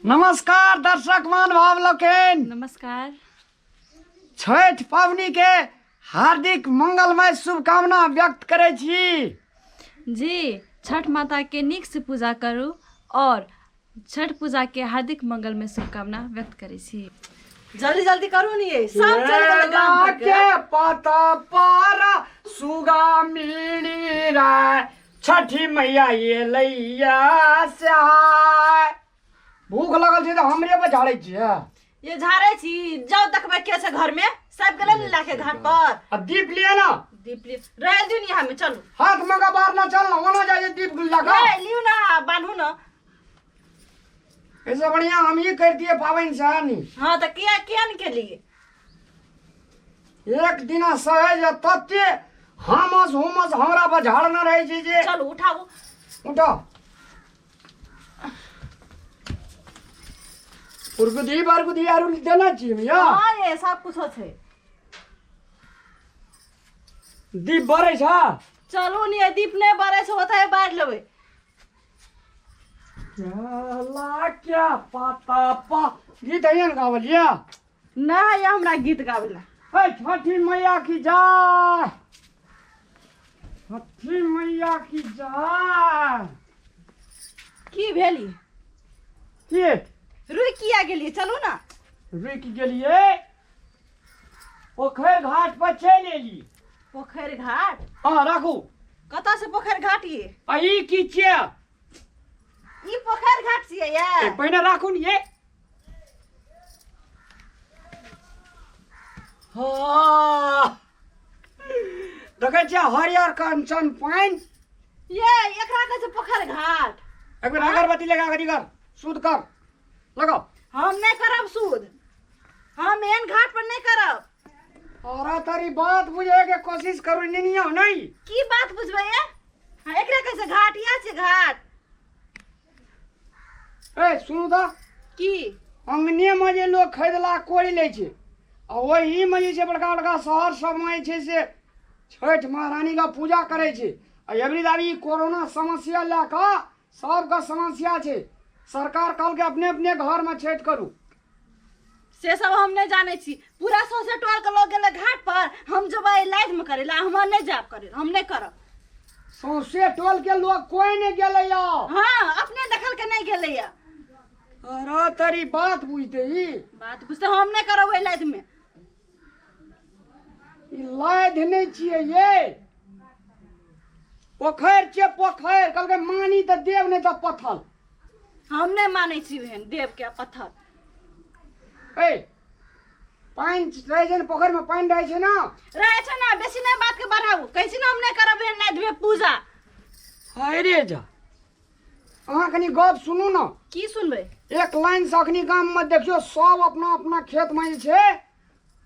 नमस्कार दर्शक महानुभाव लोकनि। नमस्कार। छठि पाबनि के हार्दिक मंगलमय शुभकामना व्यक्त करै छी। जी, छठ माता के नीक से पूजा करू और छठ पूजा के हार्दिक मंगलमय शुभकामना व्यक्त करै छी। जल्दी जल्दी करू नी ये सब चल गेलै गाम पर के। के पता पारा सुगा मिणी राय छठी मैया ये लैया से। भूख लगल छै तऽ हमरे पर झाड़ै छियै। ये झाड़ै छी, जाउ देखबै के छै घर में, सब गेलै ने लाके घाट पर। आ दीप लिअ ना। दीप लिअ, रहल दियौ ने यहाँ में, चलू। हाथ में का बार ना चल ना, ओना जाइ छै दीप लगा। ए, लियौ ना, बान्हू ना। ऐसे बढ़िया हम ही कर दिए पाबनि से नी। हाँ तऽ किया किया ने केलिए? एक दिना सहे जे तते हमस हुमस हमरा पर झाड़ना रहै छै जे। चलू उठाबू। उठाओ। उर्गुदी बरगुदी आरू देना छी भैया। हाँ ये सब कुछ छै। दीप बरै छ? चलू नी, दीप नै बरै छै, ओतै बारि लेबै। क्या क्या पाता पा गीत है ने गावलिया? ना ये हमरा गीत गावेला। ए छठी मैया की जय, छठी मैया की जय। की भेली? के रुकि किया गेलिए? चलू ना। रुकि गेलिए, पोखरि घाट पर चलि एली। पोखरि घाट? हाँ राखू। कतऽ से पोखरि घाट ये? आ ई की छियै? ई पोखरि घाट छियै ये। ए, पहिने राखू ने ये। हाँ। देखै छियै हरियर कंचन पानि। ये एकरा कहै छै पोखरि घाट। एक बेर अगरबत्ती लगा कऽ कर, शुद्ध कर, लगाओ। हम नहि करब शुद्ध, हम एहन घाट पर नहि करब। और तारी बात बुझे के कोशिश करू निनिया नहीं। की बात बुझबै ये? हाँ, एकरा कहै छै घाट, इएह छै घाट। ए सुनू तऽ। की? अंगने में जे लोग खरीदला कोरि लै छै, आ ओही में जे छै बड़का बड़का शहर सबमे जे छै से छठि महारानी के पूजा करै छै। आ एबरी दाबी कोरोना समस्या लए कऽ सबके समस्या छै, सरकार कहलकै अपने अपने घर में छठि करू। से सब हम नहि जानै छी। पूरा सौंसे टोल के लोग गेलै घाट पर, हम जेबै लाइफ में करै ला, हम नहि जायब करै, हम नहि करब। सौंसे टोल के लोग कोई नहि गेलै या। हाँ, अपने देखल के नहि गेलै या। अरे तेरी बात बुझते ही। बात बुझते हम नहि करब ओहि लाइफ में। ई लाइफ नहि छियै ये, पोखरि छियै पोखरि। कहलकै मानी तऽ देव नहि तऽ पत्थर। हम नहि मानै छी ओहन देव के पत्थर। ए पानि रहै छै ने पोखरि में, पानि रहै छै ना? रहै छै ना, बेसी नहि बात के बढ़ाबू। कहै छी ने हम नहि करब एहन लाइफ में पूजा। अरे जा, अहाँ कनी गप सुनू ना। की सुनबै? एक लाइन से अखनी गाम में देखियो सब अपना अपना खेत में जे छै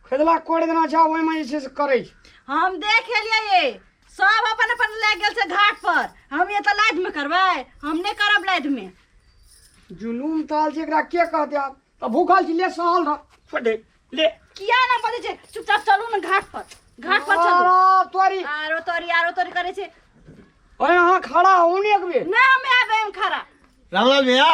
खेदला कोड़ि देना छै, ओहिमे जे छै से करै छै। हम देख एलियै ये, सब अपन अपन लए गेल छै घाट पर, हम ये तऽ लाइफ में करबै, हम नहि करब लाइफ में। जुलूम ताल छै, एकरा के कहतै आब? तऽ भूखल छी, ले सहल रह, छोड़ दे, ले। किया ना बजै छै? चुपचाप चलू ने घाट पर, घाट पर चलू। आरो तोरी। आरो तोरी, आरो तोरी करै छै। ओए अहाँ खड़ा होउ ने एक बेर। ना, हम आबे हम खड़ा। रामलाल भैया।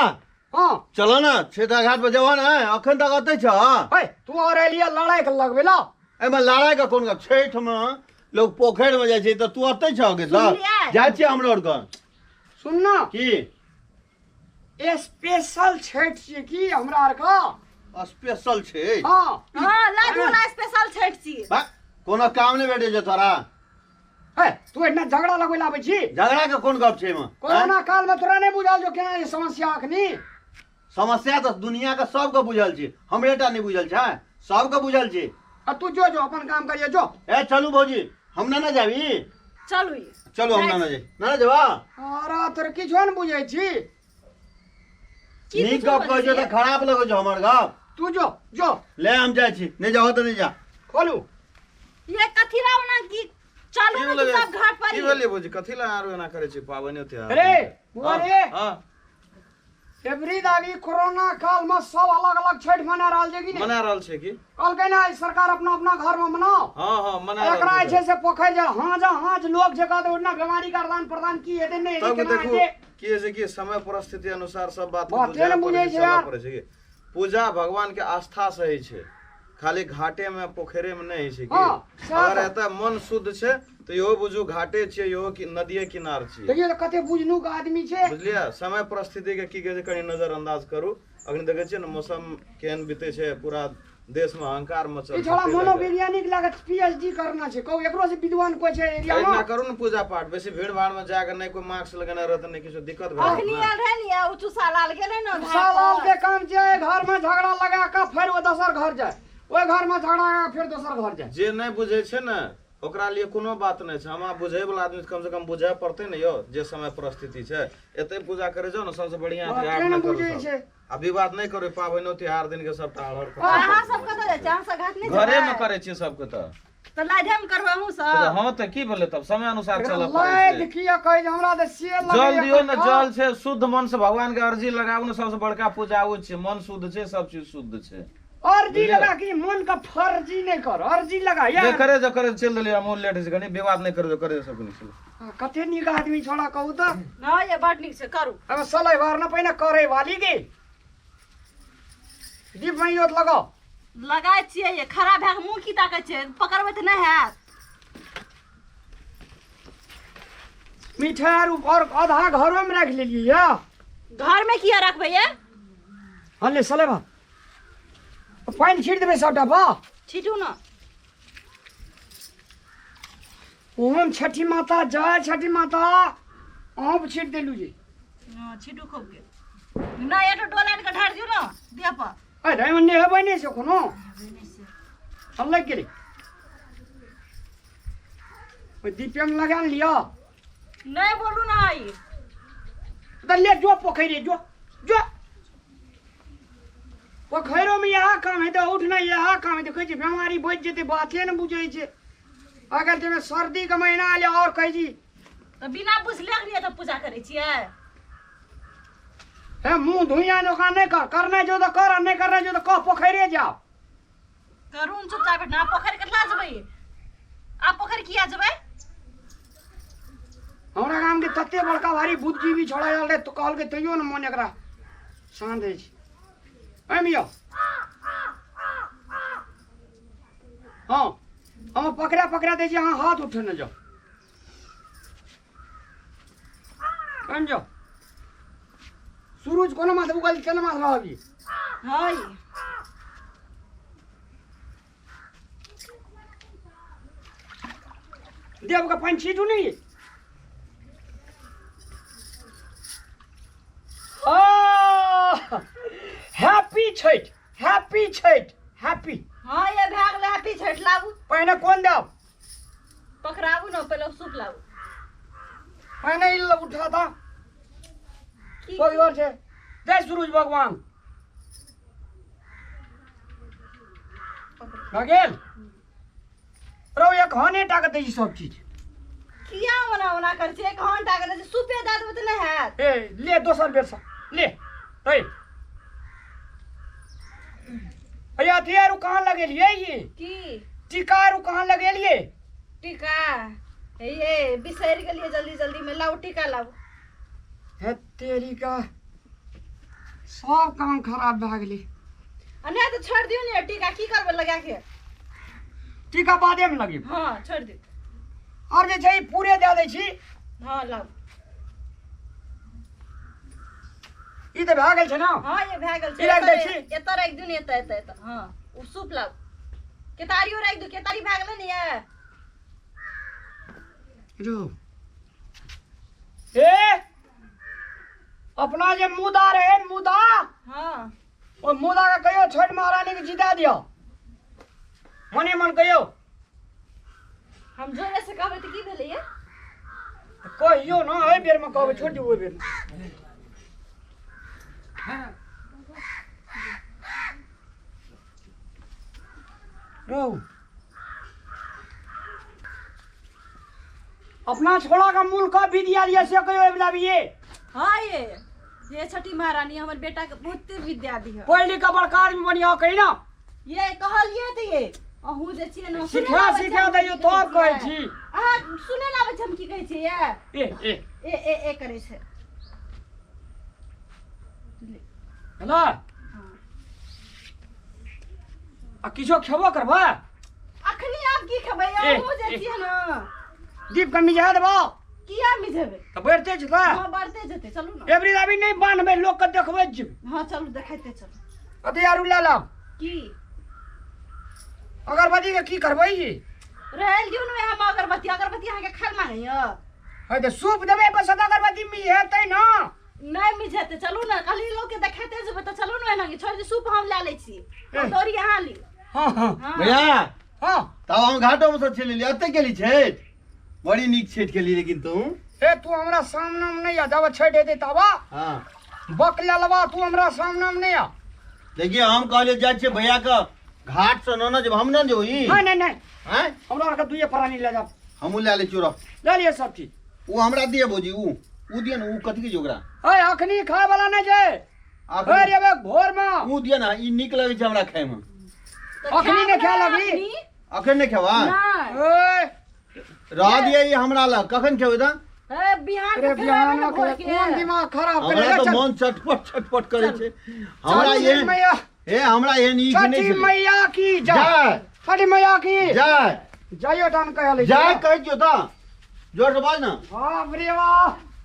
हाँ। चलो ना छेदा घाट पर जब ना, अखन तक अतै छ। ओए तू और एलिया लड़ाई के लगबे ला। एमे लड़ाई के कोन गप? छठ में लोग पोखरि में जाइ छै तऽ तू अतै छ गे? तऽ सुनलियै? जाइ छियै हमरा आर के। सुन ना। की? स्पेशल छठ छियै की हमरा आर के? स्पेशल छै? हाँ। हाँ, लाइट वाला स्पेशल छठ छियै। बा, कोनो काम नहि भेटै छै तोरा? ए, तू एतना झगड़ा लगबै लाबै छी? झगड़ा के कोन गप छै एमे? कोरोना काल में तोरा नहि बुझल जो केना ई समस्या अखनी? समस्या तऽ दुनिया के सबके बुझल छै, हमरे टा नहि बुझल छै, सबके बुझल छै। आ तू जो जो अपन काम करिए जो। ए चलू भौजी, हम ना ना जाबी? चलू ये। चलू, हम ना ना जाई। ना ना जेबा? अरे तोर किछो ने बुझै छी। की नीक किछो गप कहै बजै छौ तऽ छी? खराब लगै छौ हमर गप। तू जो जो। ले हम जाइ छी, नहि जाहो तऽ नहि जा। खोलू। ये कथी ला ओना की चलू की ने भेलै? चुपचाप घाट पर की ही। भेलै भौजी? कथी ला आरो एना करै छी पाबनि त्योहार? अरे, बुआ रे। हाँ। एवरी दाबी कोरोना काल में सब अलग अलग छठ मना रहल छै कि नहीं? मना रहल छै की? कहलकै ना सरकार अपना अपना घर में मनाओ। हाँ हाँ मना रहल एकरा छै। जे से पोखरि जे हाँ जा हाँ जे लोग जे कहते ओना बीमारी के आदान प्रदान की हेतै नहीं हेतै तब केना देखू हेतै। की होइ छै कि समय परिस्थिति अनुसार सब बात के बाते बुझै ने बुझै पड़ै छै छै, चलऽ यार। पड़ै छै की। पूजा भगवान के आस्था से होइ छै, खाली घाटे में पोखरे में नहीं होइ छै की। हाँ, सएह अगर तऽ। एतऽ मन शुद्ध छै तऽ इहो बुझू घाटे छियै, इहो कि नदिये किनार छियै। देखियौ तऽ कते बुझनुक आदमी छै। बुझलियै? समय परिस्थिति के की कहै छै कनि नजरअंदाज करू। अखन देखै छियै ने मौसम केहन बीतै छै, पूरा देश में अहंकार मचल ई छै, छोड़ा ताहि लऽ कऽ। मनोवैज्ञानिक लागत पीएचडी करना छै, कहू एकरो से विद्वान कोइ छै एरिया एहिना में? करू ने पूजा पाठ, बेसी भीड़ भाड़ में जाके नहि कोई मास्क लगेने रहत नहि किछु, दिक्कत भए अखनी जायत ने। आयल रहै ने ओ चूसा लाल गेलै ने घाट सालाल पर। के काम छै घर में झगड़ा लगा के फेर ओ दोसर घर जाए, ओहि घर में झगड़ा लगा के फेर दोसर घर जाए। जे नहि बुझै छै ने ओकरा लिए कोनो बात नहि छै। हमरा बुझै वाला आदमी कम से कम बुझै पड़तै ने यौ जे समय परिस्थिति छै। एते पूजा करे जाउ ने सबसे बढ़िया बाते त्योहार ने नहि करू बुझै सब। छै। आ विवाद नहि करू, पाबनिो त्योहार दिन के सबटा अरहर खतम अहाँ करू। सब कतऽ जाइ छियै? अहाँ सब घाट नहि घरे जेबै? में करै छियै सबके तऽ। तऽ लाधे में करबै अहूँ सब? तऽ हँ तऽ की भेलै तब समय अनुसार चलऽ पड़ै लाइट छै। किया कहै छै हमरा तऽ से जल लगैया दियौ ने, कक्का। जल छै शुद्ध मन से भगवान के अर्जी लगाबू ने, सबसे बड़का पूजा ओ छै। मन शुद्ध छै सब चीज शुद्ध छै। अर्जी बुझलियै? लगा कि मन का फर्जी नहीं कर, अर्जी लगा जे यार। करे जो करे चलि देलियै, हमहूँ लेट होइ छै कनि, विवाद नहि करे जो करे सब कनि चलू। हाँ, कते नीक आदमी छोड़ा कहू तऽ। हँ ये बड नीक छै, करू। अब सलै बार न पहिने करे वाली के दीप में योत लगाओ। लगाय छियै ये, खड़ा भए कऽ मुँह की ताकै छियै? पकड़बै तऽ नहि हैत। मिठाई और आधा घरो में राखि लेलियै या। घर में किया रखबै ये? हाँ ले सलै बा पानि छीट देबै सबटा बा। छीटू न। ओम छठी माता जय छठी माता। अहूँ छीट देलू जी। हँ छीटू खूब के। नहि एटो डोल आनि कऽ ढारि दियौ ने देह पर। अरे एहिमे नेहेबै नहि छै कोनो। हम लागि गेलै ओहि दीपे में लगा ने लिअ। नहि बोलू ने ई। तऽ ले जो पोखरि जो जो पोखरिमे इएह काम हेतै, उठना इएह काम हेतै। कहै छै बेमारी बचि जेतै, बाते ने बुझै छै। आइ काल्हि ताहिमे सर्दीके महीना एलै आओर कहै छी तऽ बिना बुझले अखनी एतऽ पूजा करै छियै? हे मुँह धुइया जकाँ नहि कर, करनाइ छौ तऽ कर आ नहि करनाइ छौ तऽ कह पोखरिए जाउ। करू ने चुपचाप बैठना। पोखरि कतला जेबै? आ पोखरि किया जेबै? हमरा गामके तते बड़का भारी बुद्धिजीवी छोड़ा आयल रहै तऽ कहलकै तैयो ने मन एकरा शान्त होइ छै। एहिमे यौ हँ हम पकड़ा पकड़ा दै छी, अहाँ हाथ उठेने जाउ। एहिमे जाउ सूरज कोनो माथ उगल केना माथ रहबी। हँ देव के पानि छीटू नहीं। Happy Chhath, happy Chhath, happy. हाँ ये भए गेलै हैप्पी छठि। लाबू पहिने कोन देब? पकड़ाबू ने पहिले सूप लाबू। पहिने ई उठा था कोई और छै। जय सूरज भगवान। भऽ गेल रौ एक हने टा के दै छी सब चीज। किया ओना ओना करै छियै? एक घंटा के दै छी, सूपे दए देबै तऽ नहि हैत। ए ले दोसर बेर से ले। ए अरे अथी आरू कहाँ लगेलियै ये? की टीका आरू कहाँ लगेलियै? टीका ये बिसरि गेलियै जल्दी जल्दी में। लाउ टीका लाउ। हे तेरी का सब काम खराब भए गेलै। आ नहि तऽ छोड़ि दियौ ने टीका, की करबै लगा के? टीका बादे में लगेबै। हाँ छोड़ि दियौ। और जे छै पूरे दए दै छी। हाँ लाउ। ई तऽ भए गेल छै ने? हाँ ये भए गेल छै। ई राखि दै छी? एतऽ राखि दियौ ने, एतऽ एतऽ एतऽ। हाँ ओ सूप लाउ। केतारियो राखि दियौ, केतारी भए गेलै ने ये। जो ए अपना जे मुदा रहे मुदा। हाँ ओ मुदा के कहियो छठि महारानी के जिता दियो, मने मन कहियो। हम जोरे से कहबै तऽ की भेलै ये? कहियो न, एहि बेर में कहबै, छोड़ि दियौ ओहि बेर में। रौ अपना छोड़ा का मूल का भी दिया दिया से कहियो एबला भी ये। हाँ ये हे छठी महारानी, हमर बेटा के बहुते विद्या दिह। पढ़ लिख के बड़का आदमी बनिया कही ना। ये कहलिए तऽ ये अहूँ जे छियै ने, सुनै सिखा लए आबै छै सिखा हम की दैयौ कहै तब कहै छियै। छी। अहाँ सुनै लए आबै छै हम की कहै छियै? ए ए ए ए ए करै छै। हेलो, आ किछो खेबो करबै? अखनी आब की खेबै? ए, अहूँ जे ए। छियै ने। दीप के मिझा देबो। किया मिझेबै? तऽ बढ़िते छै तऽ। हँ, बढ़ते जेतै, चलू ने। एबरी दाबी नहि बान्हबै, लोक के देखबै जेबै। हँ, चलू, देखाइते चलू। अथी आरू लए लाब। की? अगरबत्ती के की करबै ई? रहल दियौ ने हम अगरबत्ती। अगरबत्ती अहाँके खाय मांगैया? है तऽ सूप देबै बस, अगरबत्ती मिझेतै ने। नहि मिझेतै, चलू ने। कहली लोक के देखाइते जेबै तऽ चलू ने। एना छोड़ि दियौ, सूप हम लए लै छी। ए। दौड़ी अहाँ ली। हँ हँ। हँ। भैया। हँ। तब हम घाटो में सब छेली एते केली छठि, बड़ी नीक छठि केली, लेकिन तू ए, तू हमरा सामना में नहीं आ। जब छठि हेतै तब आ। हाँ। बक लेलबा, तू हमरा सामना में नहीं आ। देखिए, हम कहले जाइ छियै भैया के घाट से न न जेब, हम न जेब ई। नहीं नहीं नहीं। हैं? हमरा आरके दुइये प्राणी ले जाब। हमहूँ लए लै छियौ रह। ले लिअ सब चीज। ओ हमरा दिए भौजी, ऊ ऊ दिए ने, ऊ कथी के छै ओकरा? ए, अखनी खाय वाला नहीं छै। अखनी। फेर एबै भोर में। ऊ दिए ने, ई नीक लगै छै हमरा खायमे। तऽ अखनी खायब नहि खाय ने लगली? अखनी? अखन नहि खेबा? नहि। ए। रह दिए ई हमरा लग, कखन खेबै तऽ? ए, बिहान अरे के फेर एबै बिहान ने भोर के। कोन दिमाग खराब हमरा करे? तऽ मन चटपट चटपट करै छै हमरा। छठी एहन मैया। हे, हमरा एहन ईख नहि छठी छलै। मैया की जय! जय। छठी मैया की जय। जयो टान कहले। जय कहै छियौ तऽ जोर से बाज ने। बाप रे बाप।